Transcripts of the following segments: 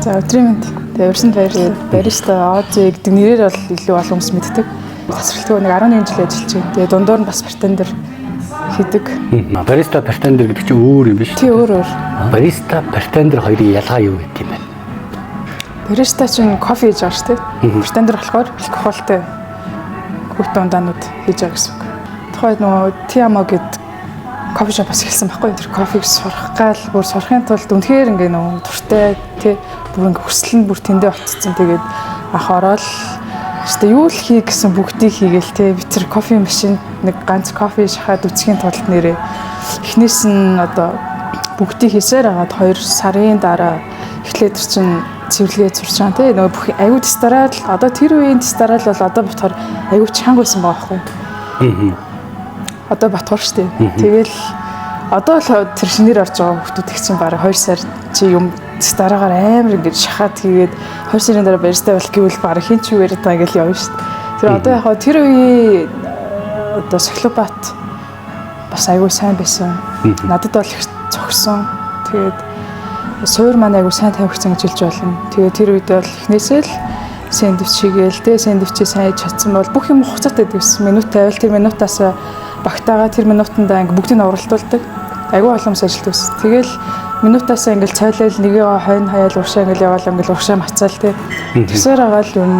За, өдрийн мэнд. Тэгээ урьсанд баярлалаа. Бариста Ози гэдэг нэрээр бол илүү олон хүмүүс мэддэг. Тасралтгүй нэг 11 жил ажиллаж байна. Тэгээ дундуур нь бас bartender хийдэг. Бариста, bartender гэдэг чинь өөр юм биш Тий, өөр өөр. Бариста, bartender хоёрын ялгаа юу гэдэг юм бэ? Бариста чинь кофе хийж байгаа шүү дээ. Bartender болохоор алкогольтой хүүтэн ундаанууд хийж байгаа гэсэн үг. Тухайд нөгөө Tiamo гэдэг coffee shop бас эхэлсэн байхгүй юу? Тэр кофег сурах гал бүр сурахын тулд үнэхээр ингээ нөгөө дуртай, тий, бүр ингээ хүсэл нь бүр тэндээ болцсон. Тэгээд анх ороод өстой юу л хий гэсэн бүгдийг хийгээл, тий, би тэр кофе машинд нэг ганц кофе шахаад үцхийн тулд нэрээ эхнээс нь одоо бүгдийг хийсээр хагаад 2 сарын дараа эхлээд тэр чин цэвэрлэгээ сурч байгаа, тий, нөгөө бүх аюу тестараад одоо тэр үеийн тестараад бол одоо ботхоор аюу чанга байсан байгаа байхгүй юу? Одоо ботхоор штэ. Тэгэл одоо л тэр шинээр орж байгаа хүмүүс их чинь бараг 2 сар чи юм дараагаар амар ингэж шахаад хийгээд 2 сарын дараа барьстай бол гэвэл бараг хин ч юу яриад байгаа ингээл явна штэ. Тэр одоо яг хаа тэр үеийн одоо Сахилгабат бас аягүй сайн байсан. Надад бол их цогсон. Тэгээд суур маань аягүй сайн тавигдсан гэж хэлж болно. Тэгээд тэр үед бол эхнээсээ л сэндвич хийгээл, тэ, сэндвичээ сайн хийж чадсан бол бүх юм хугацаатай байдаг гэсэн. Минут тавил тэр минутаас багтаага тэр минутандаа ингээ бүгдийг нь уралдуулдаг. Айгүй олон хүмүүс ажилтдаг байсан. Тэгэл минутаасаа ингээл цойлол нэгээ хойно хаяал уршаа ингээл яваал ингээл уршаа мацаал, тэ. Тэгсээр агаал юм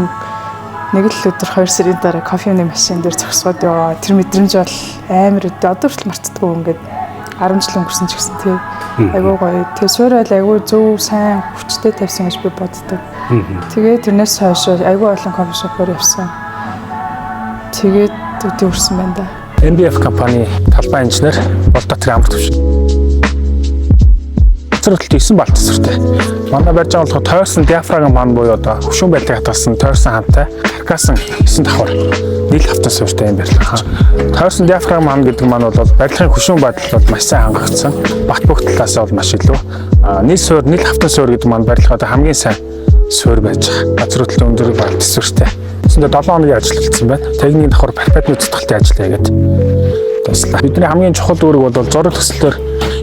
нэг л өдөр 2 сарын дараа кофений машин дээр зогсоод яваа. Тэр мэдрэмж бол амар өдөө одоо хүртэл мартдаггүй, ингээд 10 жил өнгөрсөн ч гэсэн, тий. Айгүй гоё. Тэгээ суурь айгүй зөв сайн хүчтэй тавьсан гэж би боддог. Тэгээ тэрнээс хойш айгүй олон coffee shop оор явсан. Тэгээд өдөө өрсөн байна да. MBF компани талбай инженер Болдотрын амар төвшин. Газар хөдлөлт 9 балл төсвөртэй. Манай барьж байгаа болохоор тойрсон диафрагм маань буюу одоо хөшүүн байдлыг хадгалсан тойрсон хамтай каркасан 9 давхар нийл хавтан суурьтай юм барилга. Тойрсон диафрагм хам гэдэг маань бол барилгын хөшүүн байдал бол маш сайн хангагдсан. Бат бөх талаас бол маш илүү. Нийл суур, нийл хавтан суур гэдэг маань барилга одоо хамгийн сайн суурь байж байгаа. Газар хөдлөлтийн өндөр балл төсвөртэй. Үндсэндээ 7 хоногийн ажил болсон байна. Техникийн давхар парапетны цэцгэлтийн ажил хийгээд туслаа. Бидний хамгийн чухал үүрэг бол зураг төслөөр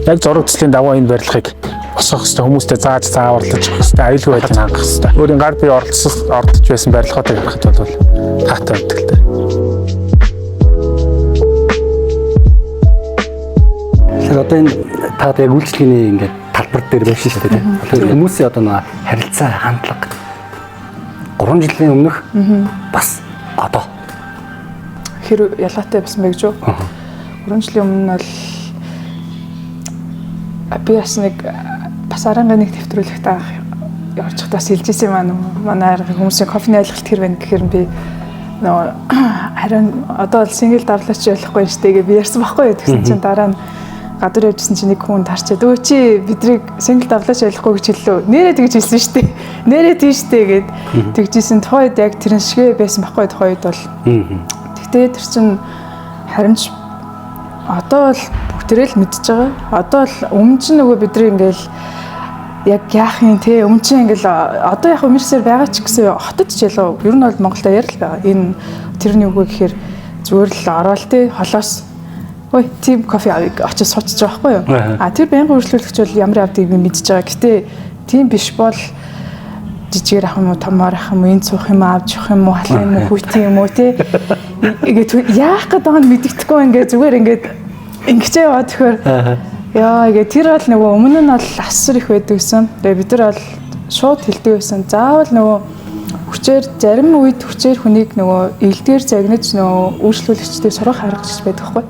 яг зураг төслийн дагуу энэ барилгыг босгох хэрэгтэй, хүмүүстэй зааж зааварлаж өгөх хэрэгтэй, аюулгүй байдлыг хангах хэрэгтэй. Өөрийн гар бие оролцож оролцож байсан барилгуудыг харахад бол таатай байдаг л дээ. Тэгэхээр одоо энэ та одоо яг үйлчлэгээний ингээд талбар дээр байсан шүү дээ. Тэгэхээр хүмүүсийн одоо нэг харилцаа хандлага 3 жилийн өмнөх бас одоо хэр ялгаатай байсан бэ гэж юу? 3 жилийн өмнө бол би бас нэг бас арангаа нэг нэвтрүүлэгт анх орж бас хэлж ирсэн юм аа, нөгөө манай арга хүмүүсийн кофений ойлголт хэр байна гэхээр би нөгөө харин одоо бол single давлаач ойлгохгүй шүү дээ гэж би ярьсан байхгүй юу. Тэгсэн чинь дараа нь гадуур явжсэн чинь нэг хүн тарчаад, "Өө, чи бидрийг single давлаач ойлгохгүй гэж хэллээ. Нэрээ тэгж хэлсэн шүү дээ. Нэрээ тийм шүү дээ" гэд тэгжсэн. Тухайн үед яг тэрэн шигэ байсан байхгүй тухайн үед бол. Тэгтээ тэр чинь харин ч одоо бол бүгдээрээ л мэдж байгаа. Одоо бол өмнө чинь нөгөө бидний ингээл яг яах юм те, өмнө чинь ингээл одоо яг өмнөсөр байгаа ч гэсэн хотод ч ялгаа ер нь бол Монголд аяар л байгаа. Энэ тэрний үг гэхээр зүгээр л ороод те, холоос "Ой, тийм кофе авъя" очиж суучж байгаа байхгүй юу? А тэр байнгын үйлчлүүлэгч бол ямар авдгийг би мэдж байгаа. Гэтэ тийм биш бол жижигээр авах юм уу, томоор авах юм уу, энэ цуух юм уу, авч явах юм уу, халах юм уу, хүйтэн юм уу те. Ингээд яах гээд байгааг нь мэддэхгүй, ингээд зүгээр ингээд ингэчээ яваад тэгэхээр яа ингээ тэр бол нөгөө өмнө нь бол асар их байдаг гэсэн. Тэгээ бид нар бол шууд хэлдэг байсан. Заавал нөгөө хүчээр, зарим үед хүчээр хүнийг нөгөө илдгээр загнаж нөгөө үйлчлүүлэгчдийг сурах арга гэж байдаг хгүй.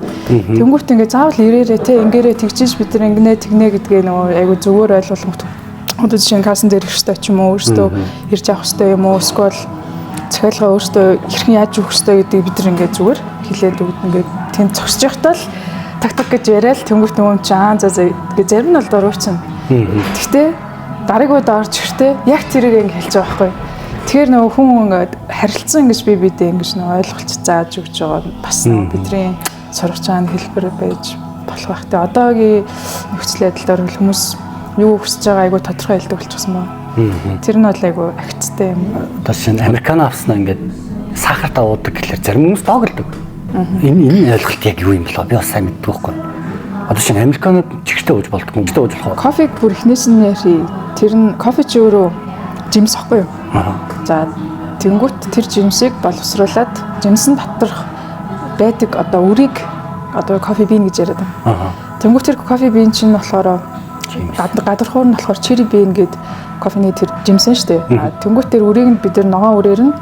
Тэнгүүт ингээ заавал ирээрээ те, ингээрээ тэгжиж бид нар ингэнэ тэгнэ гэдгээ нөгөө айгу зөвөр ойлгуулах. Одоо жишээ нь кассан дээр ирэх ёстой ч юм уу, өөртөө ирж авах ёстой юм уу, эсвэл захиалга өөртөө хэрхэн яаж өгөх ёстой гэдгийг бид нар ингээ зүгээр хэлээд өгд, ингээ тэнд зогсож явахдаа л так так гэж яриад тэнгүүт нөгөө чи аа за за гэж, зарим нь бол дуруучин. Гэхдээ дараагийн удаа орж ирэхдээ яг тэрийг ингээ хэлж байгаа байхгүй. Тэгэхээр нөгөө хүн ингээд харилцан ингэж би бидээ ингэж нөгөө ойлголт зааж өгч байгаа бас нөгөө бидний сургаж байгаа хэлбэр байж болох байх. Тэгээ одоогийн нөхцөл байдлаар хүмүүс юу хүсэж байгаа айгу тодорхой хэлдэг болчихсон байна. Тэр нь бол айгу агцтай юм. Одоо шинэ американо авснаа ингээд сахартай уудаг гэхэлэр зарим хүмүүс доогддог. Энэ ойлголт яг юу юм бэлээ? Би бас сайн мэддэг байхгүй. Одоо шинэ американод чигтэй ууж болдгоо. Чигтэй ууж болох уу? Кофег бүр эхнээс нь яри. Тэр нь кофе чи өөрөө Жимс ахгүй юу? За тэнгүүт тэр жимсийг боловсруулад жимсэн доторх байдаг одоо үрийг одоо coffee bean гэж яриад байна. Тэнгүүт тэр coffee bean чинь болохоор гадархуур нь болохоор cherry bean гээд кофений тэр жимсэн шүү дээ. Тэнгүүт тэр үрийг нь бид нар ногоон үрээр нь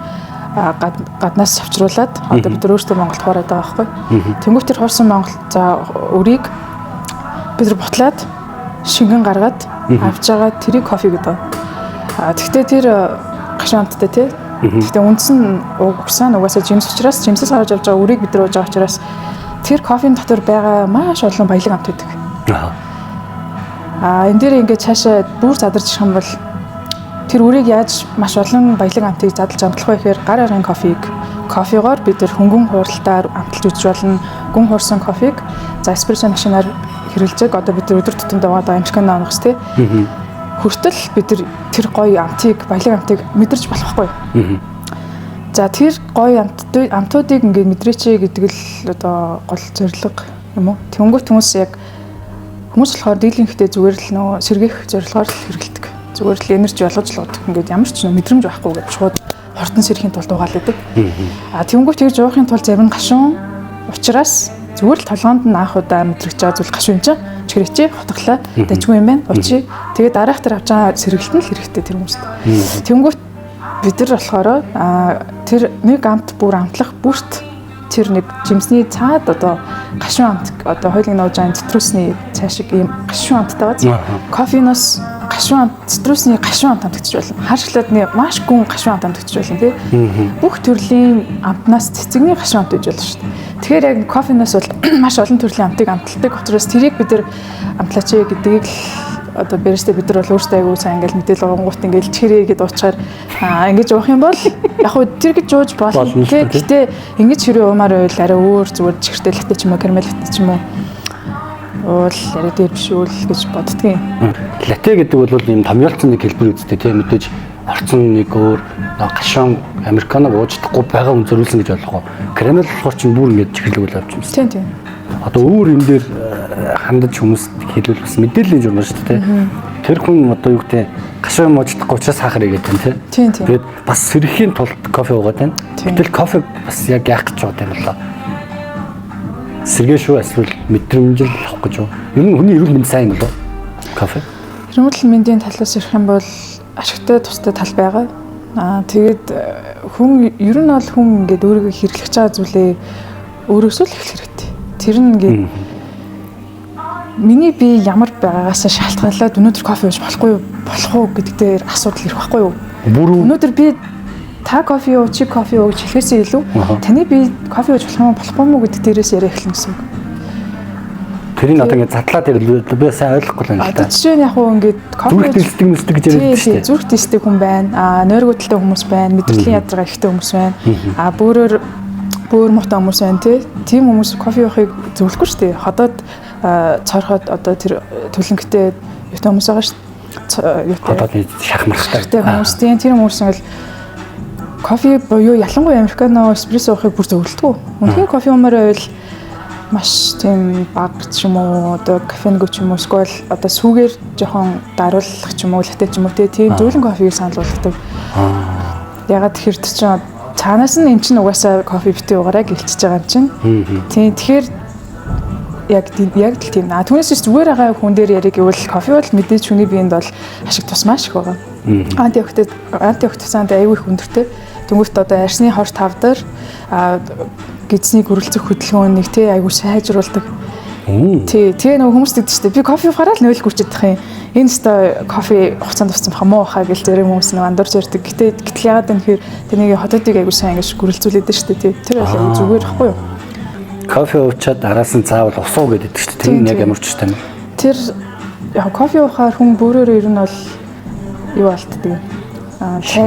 гаднаас авчруулад одоо бид нар өөрсдөө Монголд хуураад байгаа байхгүй. Тэнгүүт тэр хуурсан Монгол за үрийг бид нар бутлаад шингэн гаргаад авч байгаа тэрийг кофе гэдэг. Тэгтээ тэр гашуун амттай тий. Тэгтээ үндсэн нь угсаа нь угаасаа жимс учраас жимсээс гаргаж авч байгаа үрийг бид нар ууж байгаа учраас тэр кофений дотор байгаа маш олон баялаг амт байдаг. Энэ дээр ингээд цаашаа бүр задарч ирэх юм бол тэр үрийг яаж маш олон баялаг амтыг задлж амтлах вэ гэхээр гар аргын кофег кофегоор бид нар хөнгөн хууралтаар амталж үзэж болно. Гүн хуурсан кофег за эспрессо машинаар хэрэглэжээг одоо бид нар өдөр тутамд аваад американо онгоц тий. Хүртэл бид нар тэр гоё амтыг баялаг амтыг мэдэрч болох байхгүй. За тэр гоё амтуудыг ингээд мэдрээч гэдэг л одоо гол зорилго юм уу? Тэнгүүт хүмүүс яг хүмүүс болохоор дийлэнхдээ зүгээр л нөө сэргээх зорилгоор л хэрэглэдэг. Зүгээр л энержи болгож л уудаг. Ингээд ямар ч нөө мэдрэмж байхгүй гэж шууд хурдан сэрхийн тулд уугаал байдаг. Тэнгүүт тэгж уухын тулд зарим нь гашуун учраас зүгээр л толгоонд нь анх удаа мэдрэгч байгаа зүйл гашуун юм чинь. Чихрэчээ хутгалаа. Дажгүй юм байна. Учи. Тэгээд дараах тэр авч байгаа сэргэлт нь л хэрэгтэй тэр хүмүүст. Тэнгүүт бид нар болохоор тэр нэг амт бүр амтлах бүрт тэр нэг жимсний цаад одоо гашуун амт одоо хоёулын нууж байгаа цитрусны цай шиг ийм гашуун амттай байгаа. Кофеноос гашуун амт цитрусны гашуун амт амтгчих болно. Хар шоколадны маш гүн гашуун амт амтгчих болно тий. Бүх төрлийн амтнаас цэцэгний гашуун амт гэж болно шүү дээ. Тэгэхээр яг кофеноос бол маш олон төрлийн амтыг амталдаг. Учраас тэрийг бид нар амтлаач гэдгийг л одоо бариста бид нар бол өөрсдөө айгүй сайн ингээл мэдээлэл уугангуут ингээл чихрээ гэдээ уучаар ингэж уух юм бол яг хөө тэр гэж ууж болно тий. Гэтэ ингэж хэрэг уумаар байвал арай өөр зүгээр чихэртэй латте ч юм уу карамель латте ч юм уу уул арай дээр биш үү л гэж боддгийн. Латте гэдэг бол ийм томьёолцсон нэг хэлбэр үсттэй тий, мэдээж орцсон нэг өөр гашуун американог ууж чадахгүй байгаа хүн зориулсан гэж ойлгох уу. Карамель болохоор чинь бүр ингэж чихэрлэг үл авч юм. Тийм тийм. Одоо өөр юм дээр хандаж хүмүүст хэлвэл бас мэдээллийн журнал шүү дээ. Тэр хүн одоо юу гэдэг гашуун ууж чадахгүй учраас сахар игээд байна тий. Тийм тийм. Тэгээд бас сэргэхийн тулд кофе уугаад байна. Гэтэл кофе бас яг яах гэж байгаа юм болоо. Сэргээ шүү эсвэл мэдрэмжил авах гэж юу? Ер нь хүний эрүүл мэнд сайн юм болоо? Кофе. Эрүүл мэндийн талаас ирэх юм бол ашигтай тустай тал байгаа. Тэгээд хүн ер нь бол хүн ингээд өөрийгөө хэрэглэж байгаа зүйлээ өөрөөсөө л эхлэх хэрэгтэй. Тэр нь ингээд миний бие ямар байгаагаас шалтгаалаад өнөөдөр кофе ууж болохгүй болох уу гэдэг дээр асуудал ирэх байхгүй юу? Өнөөдөр би та кофе уу чи кофе уу гэж хэлэхээсээ илүү таны бие кофе ууж болох юм болохгүй мүү гэдэг дээрээс яриа эхэлнэ гэсэн үг. Тэрийг одоо ингээд задлаад ирэл би сайн ойлгохгүй л байна л да. Одоо жишээ нь яг уу ингээд кофе зүрх дэлсдэг мэсдэг гэж яриад шүү дээ. Зүрх дэлсдэг хүн байна. Нойргүйдэлтэй хүмүүс байна. Мэдрэлийн ядаргаа ихтэй хүмүүс байна. Бөөрөөр бөөр муутай хүмүүс байна тий. Тийм хүмүүс кофе уухыг зөвлөхгүй шүү дээ. Ходоод цорхоод одоо тэр төлөнгөтэй юутай хүмүүс байгаа шүү дээ. Юутай ходоод шахмархтай хүмүүс тийм тэр хүмүүс ингээл кофе буюу ялангуяа американо эспрессо уухыг бүр зөвлөдгөө. Үнэхээр кофе уумаар байвал маш тийм баг ч юм уу одоо кофенгүй ч юм уу эсвэл одоо сүүгээр жоохон даруулах ч юм уу латте ч юм уу тийм зөөлөн кофег санал болгодог. Ягаад тэгэхээр тэр чинь цаанаас нь эн чинь угаасаа кофе битээ уугаарай гэлчиж байгаа юм чинь. Тийм тэгэхээр яг л тийм. Түүнээс ч зүгээр байгаа хүн дээр яриг гэвэл кофе бол мэдээж хүний биед бол ашиг тус маш их байгаа. Антиоксидант аюу их өндөртэй. Тэнгүүт одоо арсны хор тавдар гидсний гөрөлцөх хөдөлгөөнийг тий аюу сайжруулдаг. Тий, тэгээ нөгөө хүмүүс тэгдэг шүү дээ. Би кофе уухаараа л нөөл гүрчээд тах юм. Энэ өстой кофе хугацаанд туссан баха муу хаа гэл зарим хүмүүс нөгөө андуурч ярьдаг. Гэтэ гэтэл яагаад юм гэхээр тэнийг хотоодыг аюу сайн ингэж гөрөлцүүлээд шүү дээ. Тий. Тэр бол аюу зүгээр ихгүй юу? Кофе уучаад араас нь заавал ус уу гэдэг шүү дээ. Тэр нь яг ямар ч юм. Тэр яг кофе уухаар хүн бүрөөрөө ер нь бол юу алддаг юм.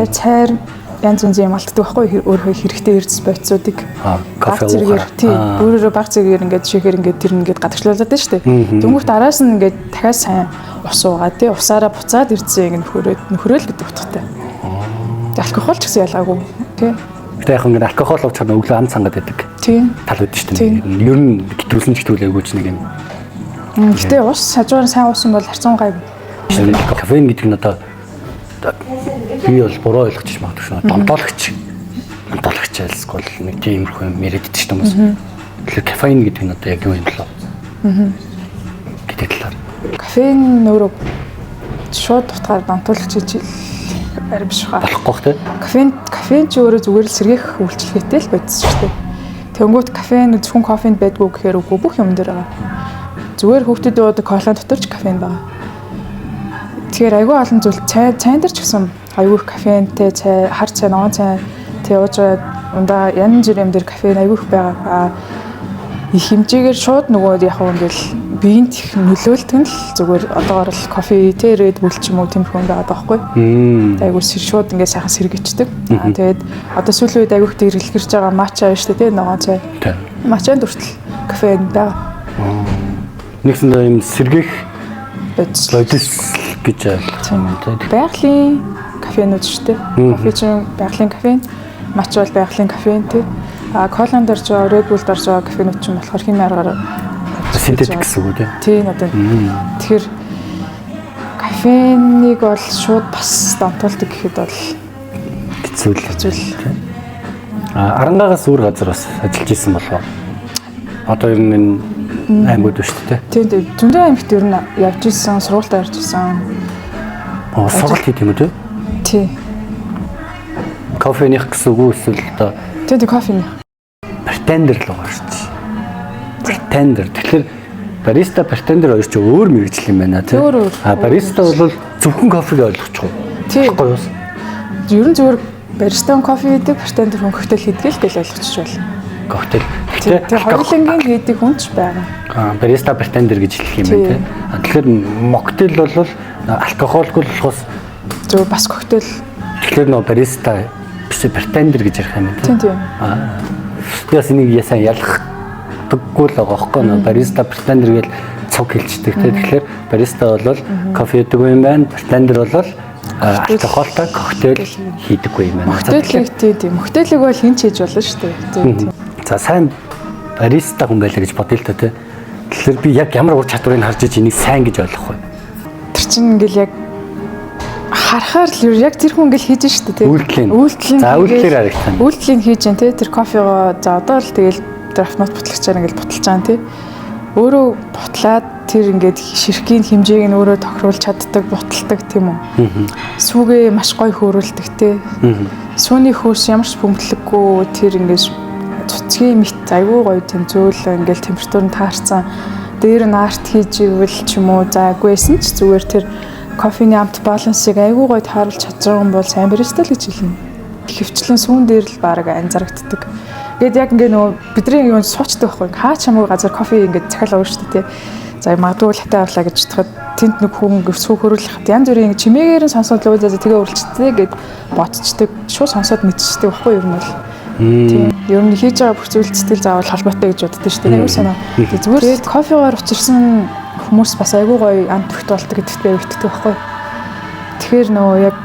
Цайр янз янзын юм алддаг байхгүй өөрөө хэрэгтэй эрдэс бодисуудыг кофе уухаар тий бүрөөрөө баг зэрэгээр ингээд шихээр ингээд тэр ингээд гадагшлуулад байна шүү дээ. Дөнгөрт араас нь ингээд дахиад сайн ус уугаа тий усаараа буцаад ирсэн ингээд нөхрөөл гэдэг утгатай. Алкогол ч гэсэн ялгаагүй тий. Гэтэ яг ингээд алкогол уучаар өглөө ам цангаад байдаг. Тий. Тал байдаг шүү дээ. Ер нь гэтрүүлсэн ч гэтрүүл айгүй ч нэг юм. Гэтэ ус хажуугаар сайн уусан бол харцан гайгүй. Кофеин гэдэг нь одоо Би бол буруу ойлгож магадгүй шүү. Донтоологч. Донтоологч айлсгүй бол нэг тиймэрхүү юм яриад идэж шүү хүмүүс. Тэгэхээр кофеин гэдэг нь одоо яг юу юм болоо? Гэдэг талаар. Кофеин өөрөө шууд утгаар донтуулагч гэж арай биш хаа. Болохгүй бах те. Кофеин чи өөрөө зүгээр л сэргээх үйлчилгээтэй л бодсон шүү дээ. Тэнгүүт кофеин зөвхөн кофеинд байдгүй гэхээр үгүй, бүх юм дээр байгаа. Зүгээр хүүхдүүд уудаг колан дотор ч кофеин байгаа. Тэгэхээр айгүй олон зүйл, цай, цайн дээр ч гэсэн айгүй их кофеинтэй цай, хар цай, ногоон цай тэг ууж байгаа ундаа, янз бүр юм дээр кофеин айгүй их байгаа. Аа, их хэмжээгээр шууд нөгөө яг уу ингээл биеинд их нөлөөлдөг нь л зүгээр одоогор л кофе те, Red Bull ч юм уу, тиймэрхүү юм байгаа байхгүй. Айгүй сэр шууд ингээд сайхан сэргэждэг. Аа, тэгээд одоо сүүлийн үед айгүй их дэргэлгэрч байгаа матча байна шүү дээ, те, ногоон цай. Матчанд хүртэл кофеин байгаа. Нэгсэндээ юм сэргээх бодис. Бодис гэж ойлгох юм те. Байгалийн кофенууд шүү дээ. Кофе чинь байгалийн кофеин, матча бол байгалийн кофеин тий. А коланд орж байгаа, Red Bull-д орж байгаа кофенууд чинь болохоор хими аргаар Синтетик гэсэн үг үү те. Тийм, одоо тэгэхээр кофеиныг бол шууд бас донтуулдаг гэхэд бол Хэцүү л. Хэцүү л. А, Арангаагаас өөр газар бас ажиллаж исэн болов уу? Одоо ер нь энэ аймагуд ба шүү дээ. Тийм, зөндөө аймагт ер нь явж исэн, сургуультаа явж исэн. Аа, сургалт хийх юм уу те? Тий. Кофених гэсэн үг үү эсвэл одоо Тийм, кофений. Bartender л байгаа шүү дээ. Bartender. Тэгэхээр бариста, bartender хоёр ч өөр мэргэжил юм байна тий. Өөр, өөр. А, бариста бол зөвхөн кофег ойлгочих уу? Тий. Болохгүй юу? Ер нь зүгээр бариста кофе хийдэг, bartender хүн коктейл хийдэг л гэж ойлгочих болно. Коктейл. Тий, Гэхдээ хоёулангийн хийдэг хүн ч байгаа. А, бариста, bartender гэж хэлэх юм байна тий. А, тэгэхээр моктейл бол алкоголгүй болохоос Зүгээр бас коктейл. Тэгэхээр нөө бариста биш, bartender гэж ярих юм байна тий. Тийм. Би бас энийг ясан ялгахдаггүй л байгаа байхгүй нөө бариста, bartender гэж цуг хэлждэг тий. Тэгэхээр бариста бол кофе хийдэг юм байна, bartender бол алкоголтой коктейл хийдэггүй юм байна. Моктейлийг тий. Моктейлийг бол хэн ч хийж болно шүү дээ. Тийм. За, сайн бариста хүн байлаа гэж бодъё л та тий. Тэгэхээр би яг ямар ур чадварыг харж иж энийг сайн гэж ойлгох вэ? Тэр чинь ингээл яг харахаар л яг тэр хүн ингээл хийж шүү дээ тий. Үйлдэл нь. Үйлдэл нь. За, үйлдэлээр харагдана. Үйлдэлийг хийж जैन тий. Тэр кофего за одоо л тэгэл тэр автомат бутлагчаар ингээл буталж байгаа тий. Өөрөө бутлаад тэр ингээд ширхгийн хэмжээг нь өөрөө тохируулж чаддаг, буталдаг тийм үү. Сүүгээ маш гоё хөөрүүлдэг тий. Сүүний хөөс ямар ч бөмбөлөггүй, тэр ингээд цуцгийн мэт айгүй гоё, тийм зөөлөн ингээл температур нь таарсан. Дээр нь art хийж ивэл ч юм уу, за агүйсэн ч зүгээр тэр кофений амт балансыг айгүй гоё тааруулж чадж байгаа юм бол сайн бариста л гэж хэлнэ. Хөвчлэн сүүн дээр л баг анзаарагддаг. Ингээд яг ингээ нөгөө бидний юм суучдаг байхгүй, хаа ч хамаагүй газар кофе ингээд захиал авна шүү дээ тий. За, магадгүй латте авлаа гэж бодоход тэнд нэг хүн ингээ сүү хөрүүлэх янз бүрийн ингээ чимээгээр нь сонсоод л за тэгээ үрэлчтэй гэд бодцдаг. Шууд сонсоод мэдчихдэг байхгүй юу юм бол. Тийм. Ер нь хийж байгаа бүх зүйл сэтгэл заавал холбоотой гэж боддог шүү дээ. Аюу санаа. Тэг зүгээр кофегоор учирсан хүмүүс бас айгүй гоё амт өгт болдог гэдэгт би итгэдэг байхгүй. Тэгэхээр нөгөө яг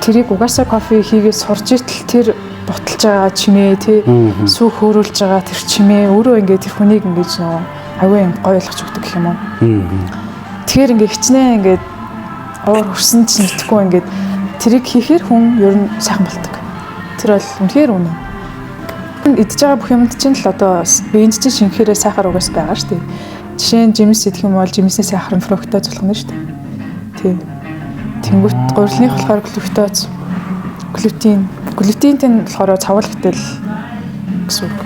тэрийг угаасаа кофе хийгээд сурж итэл тэр буталж байгаа чимээ тий, сүү хөөрүүлж байгаа тэр чимээ өөрөө ингээд тэр хүнийг ингээд нөгөө аюу юм гоё болгож өгдөг гэх юм уу. Тэгэхээр ингээд хичнээн ингээд уур хөрсөн ч мэдэхгүй ингээд тэрийг хийхээр хүн ер нь сайхан болдог. Тэр бол үнэхээр үнэн. Идж байгаа бүх юмд чинь л одоо биеинд чинь шинэхээрээ сахар угаас байгаа шүү дээ. Жишээ нь жимс идэх юм бол жимсний сахар нь фруктоз болох нь шүү дээ. Тийм. Тэнгүүт гурилных болохоор глюктоз, глютен. Глютентэй нь болохоор цавал гэтэл гэсэн үг.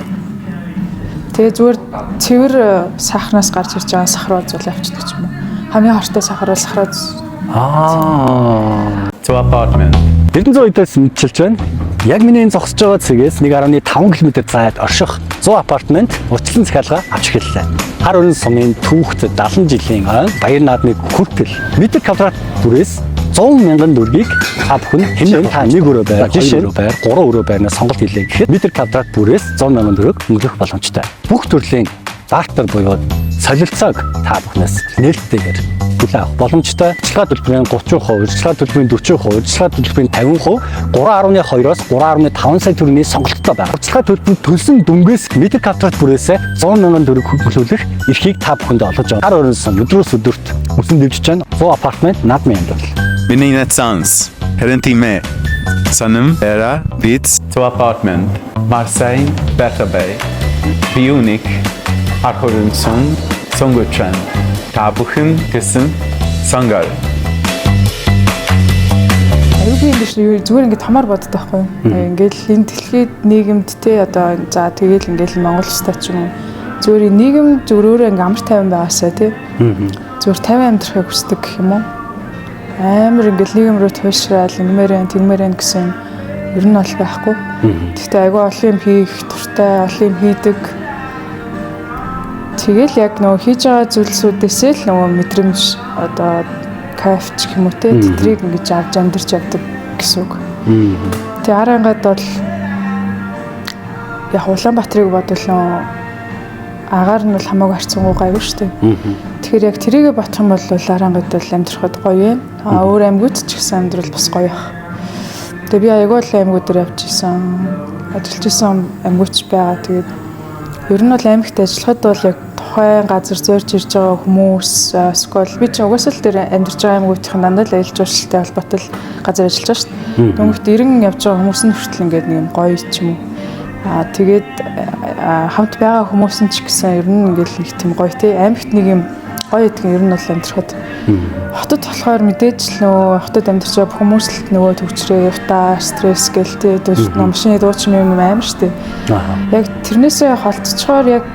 Тэгээ зүгээр цэвэр сахарнаас гарч ирж байгаа сахароо зүйл авчдаг ч юм уу. Хамгийн хортой сахар бол сахароз. Аа. To apartment. Эрдэнэ зуйдаас мэдчилж байна. Яг миний энэ зогсож байгаа цэгээс 1.5 км зайд орших 100 апартмент урьдчилан захиалга авч эхэллээ. Хар өрн сумын түүхт 70 жилийн ой баяр наадмыг хүртэл метр квадрат бүрээс 100 мянган төгрөгийг та бүхэн хэмнэн та нэг өрөө байр, хоёр өрөө байр, гурван өрөө байрнаас сонголт хийлээ гэхэд метр квадрат бүрээс 100 мянган төгрөг өнгөлөх боломжтой. Бүх төрлийн бартер буюу солилцоог та бүхнээс нээлттэйгээр хүлээн авах боломжтой. Урьдчилгаа төлбөрийн 30%, урьдчилгаа төлбөрийн 40%, урьдчилгаа төлбөрийн 50%, 3.2-оос 3.5 сая төгрөгийн сонголттой байна. Урьдчилгаа төлбөр төлсөн дүнгээс метр квадрат бүрээсээ 100 мянган төгрөг хөлөөлөх эрхийг та бүхэнд олгож байгаа. Хар өрн сум өдрөөс өдөрт өсөн дэвжиж байна. 100 апартмент наадмын амьдрал. Menina Sans. Харин тийм ээ. Сонин Era Beats to apartment. Marseille Better Bay. Би үүнийг хар хүрэн сум сонгож байна. Та бүхэн гэсэн сонгоорой. Аюулгүй юм биш юу, зүгээр ингээд томоор боддог байхгүй юу. Ингээд л энэ дэлхийд нийгэмд те одоо за тэгэл ингээд л Монгол улстай ч юм уу. Зүгээр нийгэм зүгээр өөрөө ингээд амар тайван байгаасаа те. Зүгээр тайван амьдрахыг хүсдэг гэх юм уу. Амар ингээд нийгэм рүү туйлшраал ингэмээр байна, тэгмээр байна гэсэн юм ер нь бол байхгүй. Гэхдээ айгүй олон юм хийх дуртай, олон юм хийдэг. Тэгэл яг нөгөө хийж байгаа зүйлсүүдээсээ л нөгөө мэдрэмж одоо кайф ч гэх юм уу те, тэдрийг ингэж авч амьдарч явдаг гэсэн үг. Тэгээ Ар ангад бол яг Улаанбаатарыг бодвол нөгөө агаар нь бол хамаагүй харьцангуй гайгүй шүү дээ. Тэгэхээр яг тэрийгэ бодох юм бол Ар ангад бол амьдрахад гоё юм. А өөр аймагуд ч гэсэн амьдрал бас гоё байх. Тэгээ би айгүй л аймагуд дээр явж исэн, ажиллаж исэн аймагуд ч байгаа. Тэгээд ер нь бол аймагт ажиллахад бол яг тухайн газар зорж ирж байгаа хүмүүс эсвэл би ч угаасаа л тэр амьдарч байгаа аймагуудын дандаа л аялал жуулчлалтай холбоотой л газар ажиллаж байгаа шүү дээ. Дөнгөт ирэн явж байгаа хүмүүс нь хүртэл ингээд нэг юм гоё ч юм уу. Аа тэгээд хамт байгаа хүмүүс нь ч гэсэн ер нь ингээд нэг тийм гоё те, аймагт нэг юм гоё гэдг нь ер нь бол амьдрахад. Хотод болохоор мэдээж л нөгөө хотод амьдарч байгаа хүмүүс л нөгөө төвчрээ, явтаа, стресс гэл те, нөгөө машины дуу ч юм юм амар шүү дээ. Яг тэрнээсээ холдчихоор яг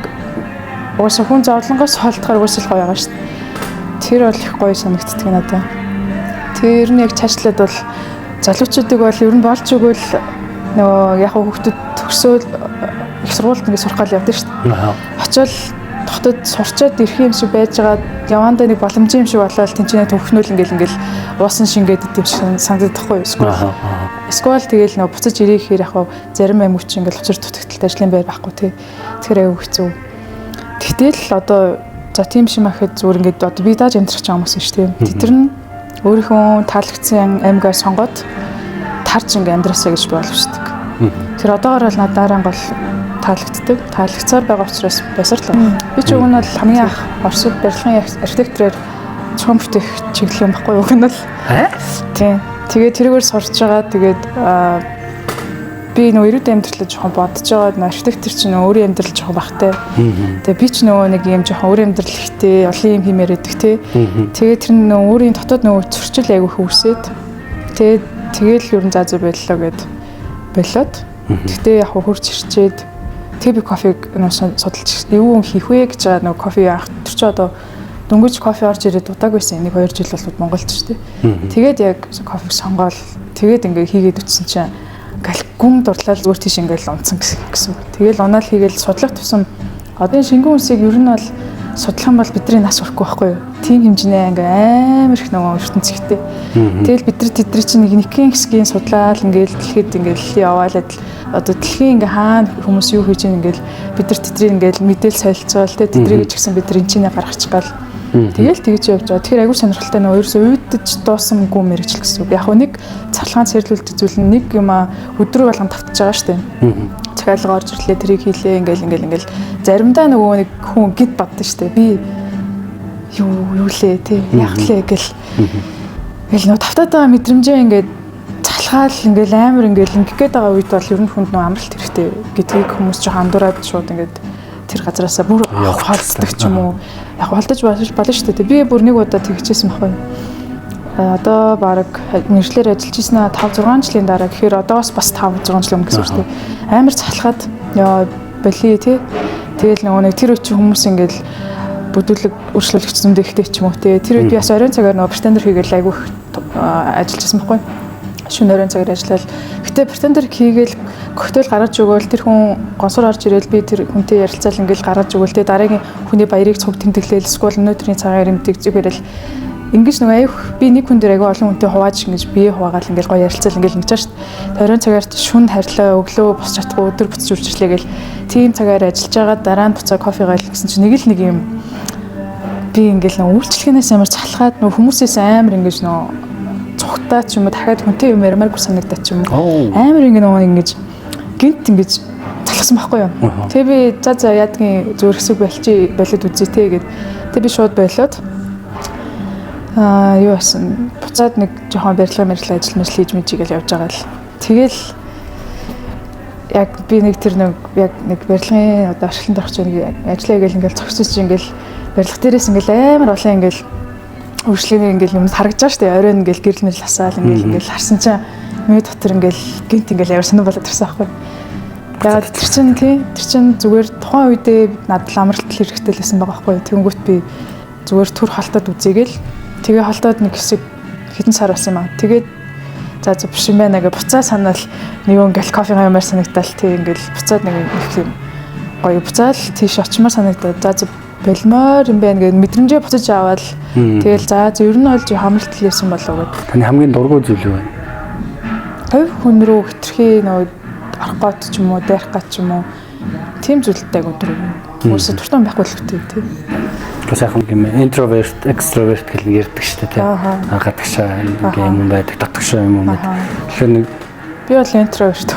угаасаа хүн зовлонгоос холдохоор угаасаа л гоё байгаа шүү дээ. Тэр бол их гоё санагддаг надад. Тэр нь яг цаашлаад бол залуучуудыг бол ер нь болж өгвөл нөгөө яг хүүхдүүд төгсөөл их сургуульд ингээд сурах гал явдаг шүү дээ. Очвол хотод сурчаад ирэх юм шиг байж байгаа, явандаа нэг боломжийн юм шиг болоод тэнцэнэ төвхнүүл ингээл уусан шингээд идэв шиг санагддаг хгүй юу? Эсвэл тэгэл нөгөө буцаж ирэх ихээр яг зарим аймагч ингээл учир дутагдaltaй, ажлын байр байхгүй тий. Тэгэхээр аюу хэцүү. Тэгтэл одоо за тийм шим ахад зүгээр ингээд одоо би дааж амьдрах ч юм хүмүүс шүү дээ. Тэд нар нь өөрийнхөө таалагдсан аймгаа сонгоод тарж ингээ амьдраасаа гэж би боловчдаг. Тэр одоогор бол надад Ар ангал таалагддаг. Таалагдсаар байгаа учраас байсаар л байна. Би ч уг нь бол хамгийн анх Оросд барилгын архитектороор зохион бүтээх чиглэл юм баггүй уг нь бол. Тийм. Тэгээд тэрүүгээр сурч байгаа. Тэгээд би нөгөө ирээдүйн амьдралаа жоохон бодож байгаа. Нөгөө архитектор чинь нөгөө өөрийн амьдрал жоохон багтай. Тэгээд би ч нөгөө нэг юм жоохон өөрийн амьдрал ихтэй, олон юм хиймээр байдаг тий. Тэгээд тэр нөгөө өөрийн дотоод нөгөө зөрчил айгүй их үүсээд тэгээд тэгэл ер нь за за боллоо гэд болоод. Гэхдээ яг хурж ирчээд тэг би кофег нөгөө судалж юу хийх вэ гэж байгаа, нөгөө кофе анх тэр чи одоо дөнгөж кофе орж ирээд удаагүйсэн, 1 2 жил болоод Монголд ч тий. Тэгээд яг кофег сонгоол тэгээд ингээ хийгээд үтсэн чинь ингээл гүм дурлал зүгээр тийш ингээл унтсан гэсэн үг. Тэгэл унаал хийгээл судлах тусам одоо энэ шингэн үсийг ер нь бол судлах юм бол бидний нас хүрэхгүй байхгүй юу? Тийм хэмжээ ингээ амар их нөгөө ертөнцийнхтэй. Тэгэл бид нар тэдний чинь нэг нэгэн хэсгийн судлаал ингээл дэлхийд ингээл яваал адил одоо дэлхийн ингээ хаана хүмүүс юу хийж ийн ингээл бид нар тэдний ингээл мэдээл солилцоол те, тэднийг ч гэсэн бид нар энэ чинээ гаргачих гал. Тэгэл тэгж явж байгаа. Тэгэхээр аягүй сонирхолтой, нөгөө ерөөсөө уйдаж дуусамгүй мэргэжил гэсэн үг. Яг нэг цахилгаан цэвэрлүүлдэг зүйл нь нэг юм а өдрө болгон тавтаж байгаа шүү дээ. Захиалга орж ирлээ, тэрийг хийлээ, ингээл ингээл ингээл заримдаа нөгөө нэг хүн гид боддоо шүү дээ. Би юу юу лээ те, яг лээ гэл. Ингээл нөгөө тавтаад байгаа мэдрэмжээ ингээд залхаал ингээл амар ингээл ингэх гээд байгаа үед бол ер нь хүнд нөгөө амралт хэрэгтэй гэдгийг хүмүүс жоохон андуураад шууд ингээд тэр газараасаа бүр холддог ч юм уу. Яг холдож болно шүү дээ. Би бүр нэг удаа тэгчихсэн байхгүй. Одоо баг мэргэжлээр ажиллаж ирсэн 5 6 жилийн дараа гэхээр одоос бас 5 6 жилийн өмнө гэсэн үг шүү дээ. Амар залхаад яа боли тий. Тэгэл нөгөө нэг тэр үе чинь хүмүүс ингээл бүдүүлэг өөрчлөлөгч зөндөө ихтэй ч юм уу тий. Тэр үед би бас оройн цагаар нөгөө bartender хийгээл айгүй их ажиллаж байсан байхгүй. Шөнө оройн цагаар ажиллаад. Гэтэ bartender хийгээл коктейл гаргаж өгөөл, тэр хүн гонсоор орж ирээл би тэр хүнтэй ярилцаал ингээл гаргаж өгөөл те, дараагийн хүний баярыг цуг тэмдэглээл эсвэл өнөөдрийн цагаан ирэмтийг зүг барил ингэж нөгөө аюух би нэг хүн дээр аягүй олон хүнтэй хувааж ингэж бие хуваагаал ингээл гоё ярилцаал ингээл ингэж шүү дээ. Оройн цагаар шүн харьлаа, өглөө босч чадахгүй, өдөр буцаж үржирлээ гэл тийм цагаар ажиллаж байгаа, дараа нь буцаа кофе гайл гэсэн чинь нэг л нэг юм би ингээл нөгөө үйлчлэгнээс амар залхаад нөгөө хүмүүсээс амар ингэж нөгөө цухтаа ч юм уу, дахиад хүнтэй юм ярмааргүй санагдаад ч юм уу. Амар ингэ нөгөө ингэж гинт ингэж залхсан байхгүй юу. Тэгээ би за за яадгийн зүгээр хэсэг болчих болоод үзье те гэд. Тэгээ би шууд болоод Юу басан, буцаад нэг жоохон барилга мэрэлгээ ажил мэрэл хийж мэж гээл явж байгаа л. Тэгэл яг би нэг тэр нэг яг нэг барилгын одоо орчлонд орох чинь нэг ажиллаа гээл ингээл зогсож чинь ингээл барилга дээрээс ингээл амар олон ингээл үйлчлэгээ ингээл юм харагдаж байгаа шүү дээ. Оройн ингээл гэрэл мэрэл хасаал ингээл ингээл харсан чинь миний дотор ингээл гинт ингээл амар сонир болоод ирсэн аахгүй. Яг тэр чинь тий тэр чинь зүгээр тухайн үедээ надад л амралт хэрэгтэй л байсан байгаа байхгүй. Тэнгүүт би зүгээр төр холтоод үзээгээл тэгээ холтоод нэг хэсэг хэдэн сар болсон юм аа. Тэгээд за за биш юм байна гэ буцаа санаал нэг юм ингээл кофегийн юмар санагдаал тий ингээл буцаад нэг юм гоё буцаал тийш очимоор санагдаад за за болмоор юм байна гэд мэдрэмжээ буцаж аваад тэгэл за за ер нь бол хамралт л байсан болов гэд. Таны хамгийн дургүй зүйл юу вэ? Хувь хүн рүү хитрхи нөгөө орох гот ч юм уу, дайрах гот ч юм уу тийм зүйлтэй айгу дургүй. Уусаа дуртай байхгүй л хөтэй тий. Сайхан юм introvert, extrovert гэл нэг ярьдаг шүү дээ тий. Гадагшаа ингээ юм байдаг, дотгошоо юм байдаг. Тэгэхээр нэг би бол introvert.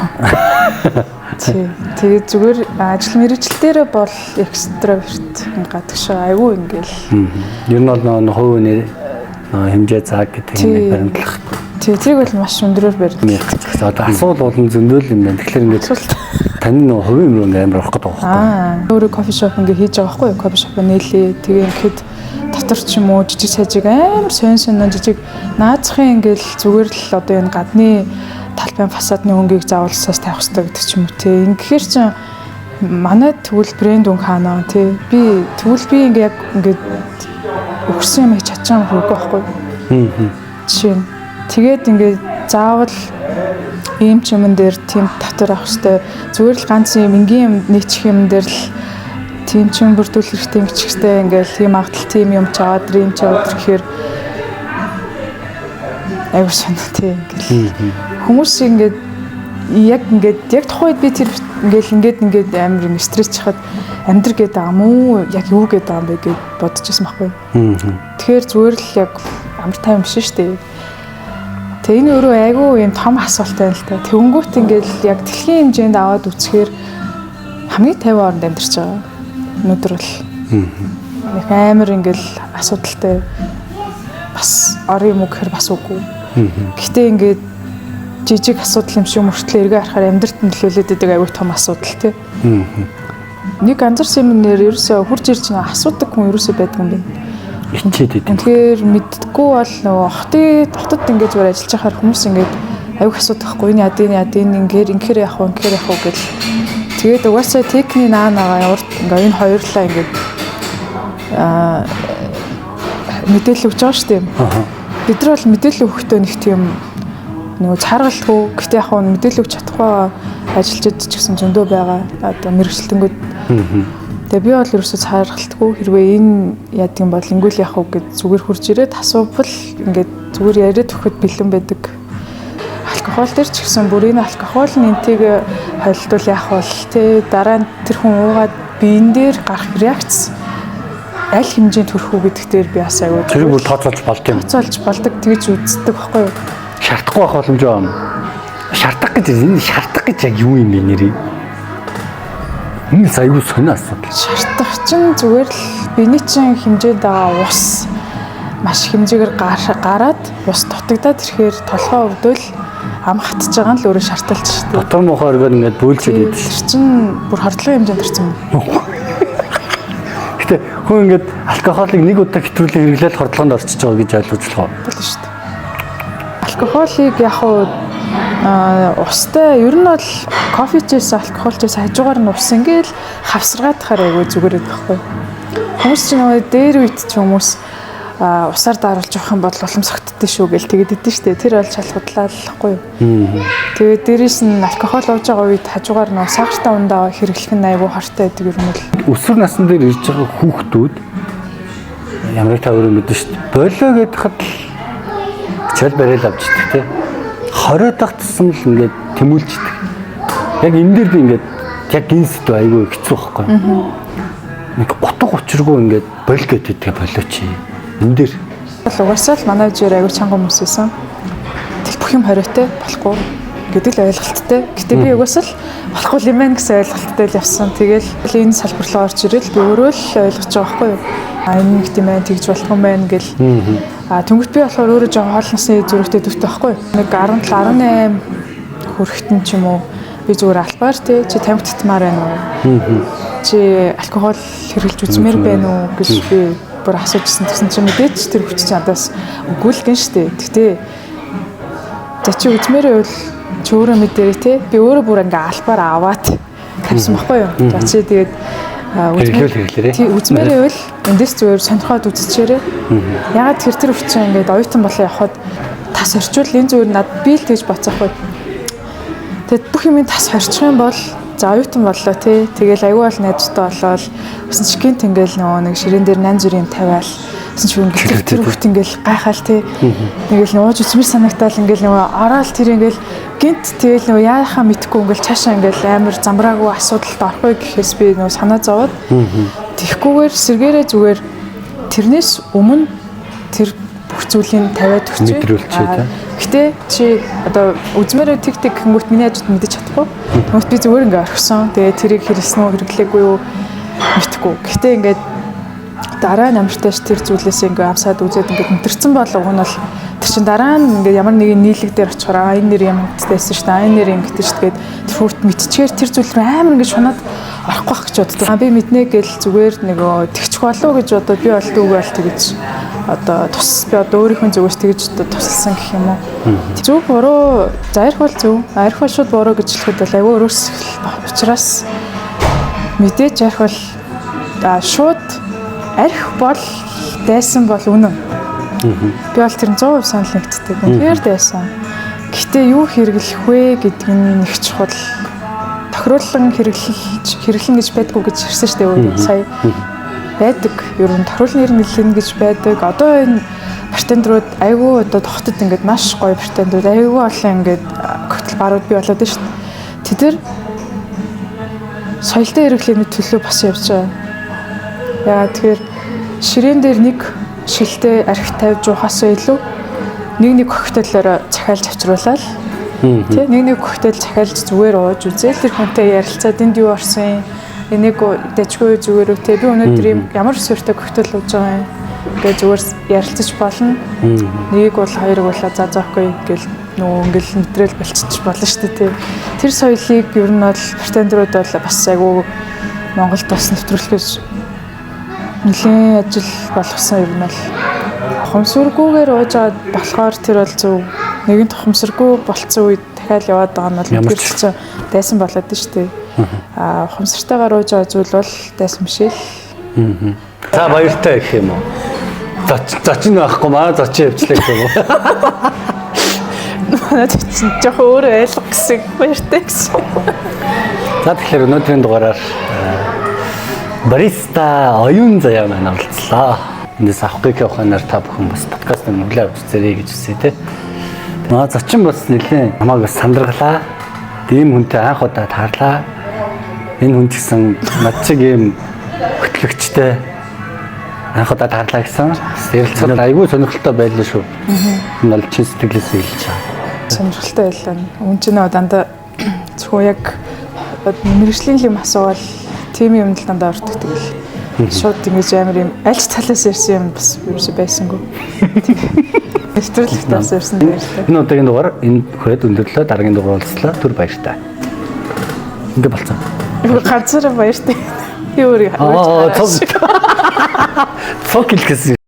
Тий. Тэгээд зүгээр ажил мэргэжил дээрээ бол extrovert гадагшаа айгүй ингээл. Ер нь бол нөгөө хувь хүний хэмжээ цаг гэдэг юм баримтлах. Тий, тэрийг бол маш өндрөөр баримтлах. Одоо асуул болон зөндөөл юм байна. Тэгэхээр ингээд таны нөгөө хувийн юм руу амар орох гэдэг байгаа байхгүй. Өөрөө кофе шоп ингээ хийж байгаа байхгүй юу? Кофе шопоо нээлээ. Тэгээ ингээд дотор ч юм уу жижиг сажиг амар сонь сонь жижиг наазахын ингээл зүгээр л одоо энэ гадны талбайн фасадны өнгийг заавал сас тавих хэрэгтэй гэдэг ч юм уу тий. Ингэхээр чинь манай тэгвэл брэнд өнгө хаана тий. Би тэгвэл би ингээ яг ингээд өгсөн юм хийж чадчих юм хэрэггүй байхгүй. Жишээ нь тэгээд ингээд заавал ийм ч юмн дээр тийм татвар авах хэрэгтэй. Зүгээр л ганц юм энгийн юм нийцэх юм дээр л тийм ч юм бүрдүүлэх хэрэгтэй ингэчих хэрэгтэй ингээл тийм магадлал тийм юм ч аваад ийм ч аваад гэхээр айгуу сонь тий ингээл хүмүүс ингээд яг ингээд яг тухайд би тэр ингээл ингээд ингээд амар юм стресс чахад амьдр гээд байгаа юм уу яг юу гээд байгаа юм бэ гэд бодож байсан байхгүй. Тэгэхээр зүгээр л яг амар тайван биш шүү дээ. Тэгээ энэ өөрөө айгүй юм том асуулт байна л та. Тэнгүүт ингээл яг дэлхийн хэмжээнд аваад үзэхээр хамгийн тайван оронд амьдарч байгаа. Өнөөдөр бол нэг амар ингээл асуудалтай бас орон юм уу гэхээр бас үгүй. Гэхдээ ингээд жижиг асуудал юм шиг мөртлөө эргээ харахаар амьдралд нөлөөлөд идэг айгүй том асуудал тий. Нэг анзарсан юм нэр ерөөсөө хурж ирж нэг асуудаг хүн ерөөсөө байдаг юм байна. Ичээд идэв. Тэгэхээр мэддэггүй бол нөгөө хотод ингээд зүгээр ажиллаж байхаар хүмүүс ингээд аюух асуудаг байхгүй энэ яд энэ яд энэ ингээд инхээр явах уу инхээр явах уу гэл. Тэгээд угаасаа техникийн наа нагаа урд ингээд энэ хоёрлаа ингээд мэдээлэл өгч байгаа шүү дээ. Бид нар бол мэдээлэл өгөхдөө нэг тийм нөгөө цааргалдгүй. Гэтэ яг нь мэдээлэл өгч чадахгүй ажилчид ч гэсэн зөндөө байгаа. Одоо мэргэжилтэнгүүд. Тэгээ би бол ерөөсөө цааргалтгүй хэрвээ энэ яадаг юм бол ингүүл яах вэ гэд зүгээр хурж ирээд асуувал ингээд зүгээр яриад өгөхөд бэлэн байдаг. Алкогол дээр ч гэсэн бүр энэ алкогол нь энтэйг холилдвол яах вэ те дараа нь тэр хүн уугаад биен дээр гарах реакц аль хэмжээнд хүрэх үү гэдэг дээр би бас аягүй. Тэр бүр тооцоолж болд юм. Тооцоолж болдог тэгж үздэг байхгүй юу? Шаардахгүй байх боломж юм. Шаардах гэж энэ шаардах гэж яг юу юм бэ нэрээ? Энэ аягүй сонио асуудал. Шаардах чинь зүгээр л биений чинь хэмжээнд байгаа ус маш хэмжээгээр гараад ус дутагдаад ирэхээр толгой өвдөл ам хатж байгаа нь л өөрөө шаардлагатай шүү дээ. Дотор мохоор ингээд бөөлжөөд идэв. Тэр чинь бүр хордлогын хэмжээнд орсон юм. Гэтэ хүн ингээд алкоголыг нэг удаа хэтрүүлэн хэрэглээл хордлогонд орчиж байгаа гэж ойлгож болох уу? Болно шүү дээ. Алкоголыг яг уу устай ер нь бол кофечээс алкоголчээс хажуугаар нь ус ингээл хавсаргаадахаар айгүй зүгээр байдаг байхгүй. Хүмүүс чинь нөгөө дээр үед ч хүмүүс усаар даруулж явах юм бол улам согтдсон шүү гэл тэгээд идэв штэ. Тэр бол шал худлаа л байхгүй юу. Тэгээд дээрээс нь алкогол ууж байгаа үед хажуугаар нөгөө сахартай ундаа хэрэглэх нь айгүй хортой байдаг юм л. Өсвөр насн дээр ирж байгаа хүүхдүүд ямар та өөрөө мэдэн штэ. Болоо гэдээ хад л хичээл барайл авчдаг те. 20 дахь тусам л ингээд тэмүүлждэг. Яг энэ дээр би ингээд яг энэ сэдв айгүй хэцүү байхгүй. Нэг утга учиргүй ингээд бол гэдэг болооч. Энэ дээр бол угаасаа л манай үеэр айгүй чанга хүмүүс байсан. Тэгэл бүх юм хориотой болохгүй гэдэг л ойлголттой. Гэтэ би угаасаа л болохгүй юм байна гэсэн ойлголттой л явсан. Тэгэл энэ салбар руу орж ирэл би өөрөө л ойлгож байгаа байхгүй юу. А энэ нэг тийм байна, тэгж болохгүй юм байна гэл. А тэнгүүт би болохоор өөрөө жоохон хоол насны зүрхтэй дүүтэй байхгүй. Нэг 17 18 хүрэхтэн ч юм уу би зүгээр албаар те чи тамхи татмаар байна уу? Чи алкогол хэрэглэж үзмээр байна уу гэж би бүр асуужсэн. Тэгсэн чинь мэдээч тэр хүч чинь надаас үгүй л гэн штэ. Гэтэ за чи үзмээр байвал чи өөрөө мэдэрэй те. Би өөрөө бүр ингээ албаар аваад тавьсан байхгүй юу? За чи тэгээд Хэрэглэвэл хэрэглээрэй. Тий, үзмээр байвал эндээс зүгээр сонирхоод үзчихээрэй. Ягаад тэр тэр хүчин ингээд оюутан болоо явхад тас орчвол энэ зүгээр над би л тэгж боцоохгүй. Тэгэд бүх юмын тас хорчих юм бол за оюутан боллоо тий. Тэгэл аягүй бол найзтай болоод өсөн чи гинт ингээл нөгөө нэг ширээн дээр нан зүрийн тавиал өсөн чи ингээл тэр хүүхд ингээл гайхаал тий. Ингээл нууж үзмэр санагтаал ингээл нөгөө ороод тэр ингээл гинт тэгэл нөгөө яахаа мэдхгүй ингээл цаашаа ингээл амар замраагүй асуудалд орохгүй гэхээс би нөгөө санаа зовоод тэгхгүйгээр сэргээрээ зүгээр тэрнээс өмнө тэр бүх зүйлийг тавиад өгчээ. Мэдрүүлчихээ, тий. Гэтэ чи одоо үзмээрээ тэг тэг гэнгүүт миний хажууд мэдэж чадахгүй. Тэгмэт би зүгээр ингээ орхисон. Тэгээ тэрийг хэрэглэсэн үү хэрэглээгүй юу мэдэхгүй. Гэтэ ингээд дараа нь амартай ш тэр зүйлээс ингээ амсаад үзээд ингээд мэдэрсэн бол уг нь бол тэр чин дараа нь ингээд ямар нэгэн нийлэг дээр очихоор аа энэ нэр юм байсан ш та энэ нэр юм гэдэг ш тэгээд тэр хүрт мэдчихээр тэр зүйл рүү амар ингээд шунаад орохгүй байх гэж боддог. Аа би мэднэ гэл зүгээр нөгөө тэгчих болов гэж бодоод би бол дүүг бол тэгэж одоо тус би одоо өөрийнхөө зүгээс тэгэж одоо тусалсан гэх юм уу. Зөв буруу за арх бол зөв арх бол шууд буруу гэж хэлэхэд бол аюу өөрөөс учраас мэдээж арх бол шууд арх бол дайсан бол үнэн. Би бол тэр 100% санал нэгддэг. Үнэхээр дайсан. Гэхдээ юу хэрэглэх вэ гэдэг нь нэг чухал. Тохируулан хэрэглэж хэрэглэн гэж байдгүй гэж ирсэн шүү дээ өөрөө сая. Байдаг. Ер нь тохируулан хэрэглэн гэж байдаг. Одоо энэ бартендрууд айгүй одоо тогтод ингээд маш гоё бартендрууд айгүй олон ингээд коктейл барууд бий болоод байна шүү дээ. Тэд нар соёлтой хэрэглээний төлөө бас явж байгаа. Яагаад тэгэхээр ширээн дээр нэг шилтэй арх тавьж уухаас илүү нэг нэг коктейлоор захиалж авчруулаад тий нэг нэг коктейл захиалж зүгээр ууж үзээл тэр хүнтэй ярилцаад энд юу орсон юм энийг дэжгүй зүгээр үү те би өнөөдөр юм ямар суурьтай коктейл ууж байгаа юм гэ зүгээр ярилцаж болно. Нэг бол хоёрыг бол за за окей гэл нөгөө ингээл мэдрэл болчих болно шүү дээ тий. Тэр соёлыг ер нь бол бартендрууд бол бас айгүй Монголд бас нэвтрүүлэх гэж нэлээд ажил болгосон ер нь бол ухамсаргүйгээр ууж аваад болохоор тэр бол зөв. Нэгэн ухамсаргүй болцсон үед дахиад яваад байгаа нь бол Ямар тэр чинь дайсан болоод нь шүү дээ. Аа ухамсартайгаар ууж байгаа зүйл бол дайсан биш л. За баяртай гэх юм уу? Зочин байхгүй маа зочин явчлаа гэх юм уу? Манай чинь жоохон өөрөө ойлгох гэсэн баяртай гэсэн. За тэгэхээр өнөөдрийн дугаараар бариста оюун заяа маань оролцлоо. Эндээс авахгүй ухаанаар та бүхэн бас подкаст нүглээ авч үзээрэй гэж хүсье те. Маа зочин бас нэлээд намайг бас сандаргалаа. Тийм хүнтэй анх удаа таарлаа. Энэ хүн ч гэсэн над чиг ийм хөтлөгчтэй анх удаа таарлаа гэсэн. Ярилцахад айгүй сонирхолтой байлаа шүү. Энэ бол чин сэтгэлээс хэлж байгаа. Сонирхолтой байлаа. Үн чинь нөгөө дандаа зөвхөн яг мэрэгжлийн юм асуувал тийм юм л дандаа ордог тэгэл. Шууд ингэж амар юм аль ч талаас ирсэн юм бас ерөөсөө байсангүй. Нэвтрүүлэгт бас ирсэн баярлалаа. Энэ удаагийн дугаар энэ хүрээд өндөрлөө. Дараагийн дугаар уулзлаа. Түр баяртай. Ингээ болцсон. Ганцаараа баяртай. Би өөрөө Аа, цог. Цог хэлсэн.